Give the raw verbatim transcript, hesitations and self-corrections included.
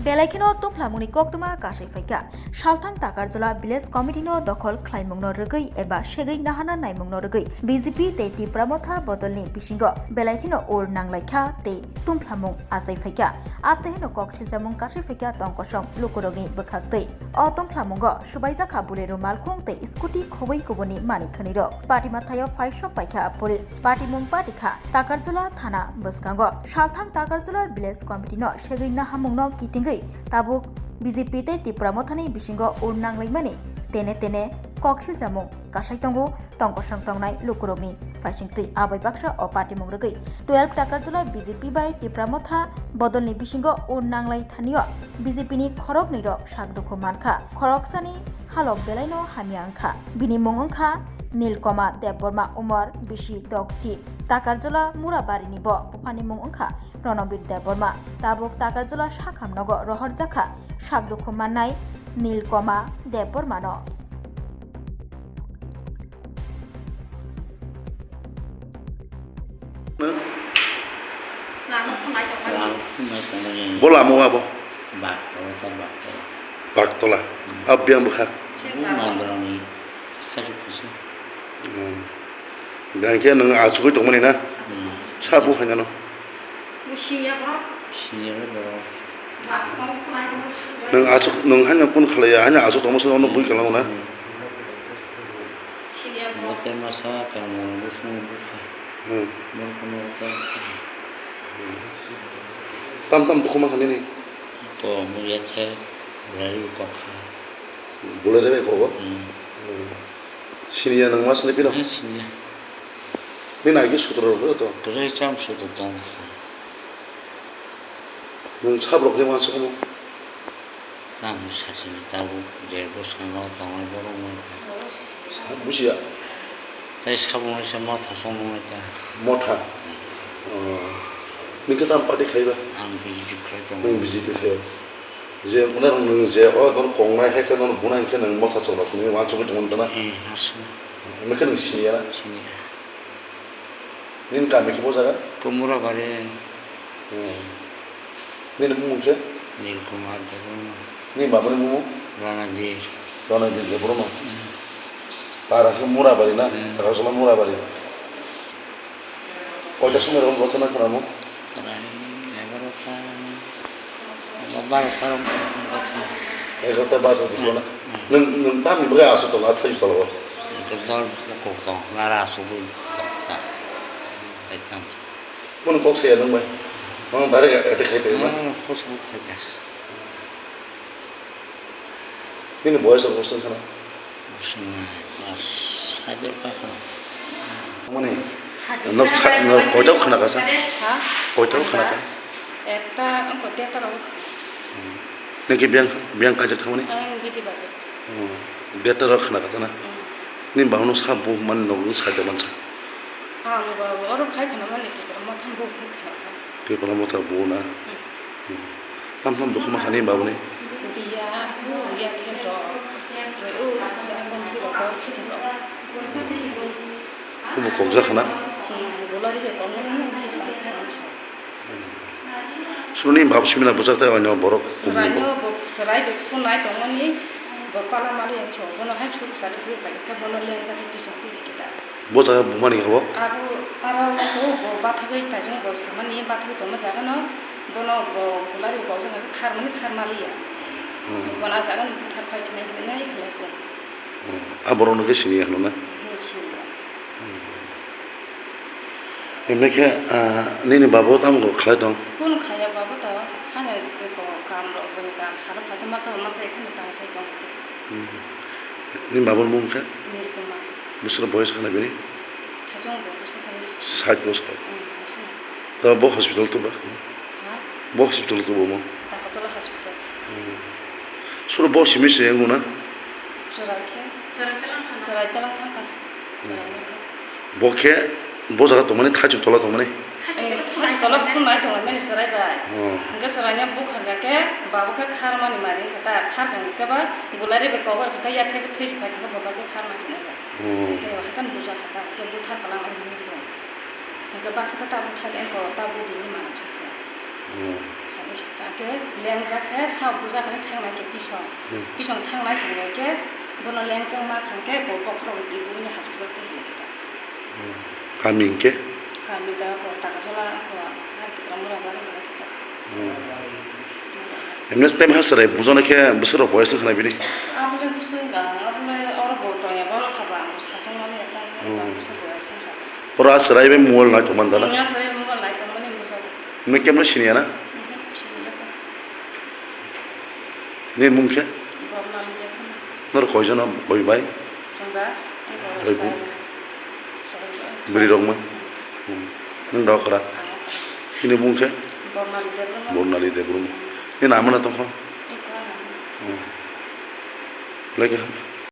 Belai kheno tumplamungni koktwma kasai phaikha. Salthang Takarjala Village Committee no dokhol khlaimungno rwgwi eba segwi nahana naimungno rwgwi B J P tei Tipra Motha bodolni bisingo belai kheno ur nanglaikha tei tumplamung achai phaikha. Abteheno kok siljamung kasai phaikha tongkosong lukurokni bwkhaktwi. O tumphlamungo swbaijakha Bolero malkhung tei scooty khobwi kubuni manwi khwnwirok. Party mathaio phaisok paikha police. Patimung patikha Takarjala thana bwskango. Salthang Takarjala Village Committee no segwi nahamungno kitingwi tabuk B J P tei Tipra Mothani bisingo ur nanglaimani tene tene kok siljamung kasai tongo tongkosong tongnai lukurokni phaisingtwi. Abai baksa o patimung rwgwi twelve Takarjala B J P bai Tipra Motha bodolni bisingo ur nanglai thanio B J P ni khoroknwi rok sak dukhu mankha. Khoroksani halok belaino hamya wngkha. Bini mung wngkha Nilkoma Debbarma, umor bisi dokchi. Takarjala Murabari ni bo. Buphani mung wngkha Ronobir Debbarma. Tabuk Takarjala sakham nogo rohorjakha sak dukhu mannai Nilkoma Debbarma no. Lama khwnai tongmani. Lama khwnai tongmani. Bo lama o abo? Baktola ta baktola. Baktola. Hmm. Abo biyang bwkha? Bo mandrani sari kusu. Hmm. Biyang khe nwng achugwi tongmani na? Hmm. Sa bo phainano? Bo siniya bo? Siniya bo. Baktola khwnai bo siniya. Nwng achuk, nwng haino kun khlaiya, haino achuk tongma sano bui kalango na? Hmm. Siniya bo. Bo khe masa tamo bwswng bwkha. Hmm. Tam tam dukhu mankha nini? To muya the, bulai rw kokha. Bulai rw kokha? Hmm. Hmm. Siniya nwng ma sini pino? Eh, siniya. Nini agi sutro rw to? Kwrwi cham sutro tong sa. Nwng sab rok ni uansukmo? Tamo sasini tabuk je bwskango tongnai borok wngkha. Sa-, bujiya. Tei saboni se motha songmani ta. Motha? Hmm. Oh. Nini khe tam party khaiba? Ang B J P khlai tongo. Nwng B J P khe. Je mane nwng je o nono kongnai hai khe nono bunai khe nwng motha chwng rok ni uansugwi tongmani ta na? Hmm, aswk. Nwng khe nwng siniya na? Siniya. Nini kami khe bo jaga? Kumura bari. Hmm. Nini bumung khe? Nil Kumar Debbarma. Nini babani bumung? Ranabir. Ranabir Debbarma. Hmm. Para khe Murabari na? Hmm. Takarjala Murabari. Koita somoi rokom gotha nang khnamo? Prai egarota. Barota rok gotha. Egarota barota dikho na? Hmm. Nwng, nwng tamni bagwi aswk tongo, a thaichuk tolao? Ekdom dol bukhuk tong, nara aswk bai tongkha. Ekdom. Bono kok saya nwng bai? Bono direct attack khai tongma? Hmm, kusuk khai kha. Nini boyes rok bwswk khna? Bwswk nai, class five o kha khna. Mani? Nok sa-, nok koita khna kasa? Ha? Koita khna ka? Ekta, ang koita ta rok. Hmm. Niki biyang, biyang kajak thangmani? Ang bidi bajak. Hmm. Deta rok khna kasa na? Hmm. Ni bahno sa bu man nok sa jaman sa. Ang ba oro khai khna mani ke mo tham bu khai khna ta. Ke pala mo ta bu na. Hmm. Hmm. Tam tam dukhu ma khani babuni? Biya, bu ya khe rok. Ke u ya kon ti rok. Kubo kokja khna? Hmm, gulari be kon mani. Suni bab simina bujak tai oino borok kumni bo. Suraino bo cherai be phunai tongmani bo pala mali ang so bono hai suru sari phi pai khe bono lengjak pisa phi kita. Bo jaga bumani khe bo? Abo, aro bo, bo bathagwi taijong bo samani, bathagwi tongma jaga no, bono bo gulari bo jagano kharmani kharmaliya. Hmm. Bono ah jaga no buthar phai sinai hinwi nai hinwi bo. Hmm. Ah borok no khe siniya hwnwi na? Hmm, siniya. Hmm. Himlai khe, ah, nini babo tamo khlai tong? Kunu khaiya babo to, hano eko kam rok, bini kam salo phaisa masa masa ekheno tang sai tong. Hmm. Nini baboni mung khe? Nirukuma. Bwswk boyes khna bini? Thajong bo bwswk khna. Sait bosor. Hmm, bwswk. To bo hospital tuba? Ha? Bo hospital tubo mo? Takarjala hospital. Hmm. Suro bo simi se yango na? Cherai khe. Cherai telang thangkha. Cherai nangkha. Bo khe bo jaga tongmani, thaichuk tola tongmani? Eh, thaichuk tola phunai tonglaimani cherai bai. Oh. Hwnkhe cheraino bukha khe babo khe kharmani mari wngkha ta, kharkang khe ba gulari bai kobo khe yathai khe thwi se phai khe bo bai khe kharma sinai bai. Oh. Hwnkhe haikhe bujakha ta, hwnkhe buthar kwlangma hinwi bo. Hwnkhe baksa khe tabuk thai khe eko tabuk dini mana kha khe. Oh. Hwnkhe lengjak khe sa bujaknai thangnai khe pisong. Hmm. Pisong thangnai hwnkhe khe bono lengjak ma khankhe ko bokhorok twi buini hospital twi hinwi khe. Hmm. Kami hwnkhe? Kami da ko Takajola ko Harikipra mura bari hwnkhe khe. Hmm. Emnes time ha chwrai bujana khe bwswk rok boyas wngkha na bini? Abole bwswk ang, abole oro bo tongya borok kha ba ang sachwng mani ya tang. Hmm. Bwswk boyas wngkha. Oro a chwrai bai mobile naithok man da na? Hmm, a chwrai mobile naithok mani bujak. Nung kemno siniya na? Mhm, siniya. Nini mung khe? Bornali Debbarma. Nor koijon boi bai? Chwng da, ang Oi, bo. Sai. Bwrwi rok mung? Hmm. Nung da okra? Ang okra. Nini mung khe? Bornali Debbarma. Bornali Debbarma. Nini ama na tongkha? Eko ano. Hmm. Lagi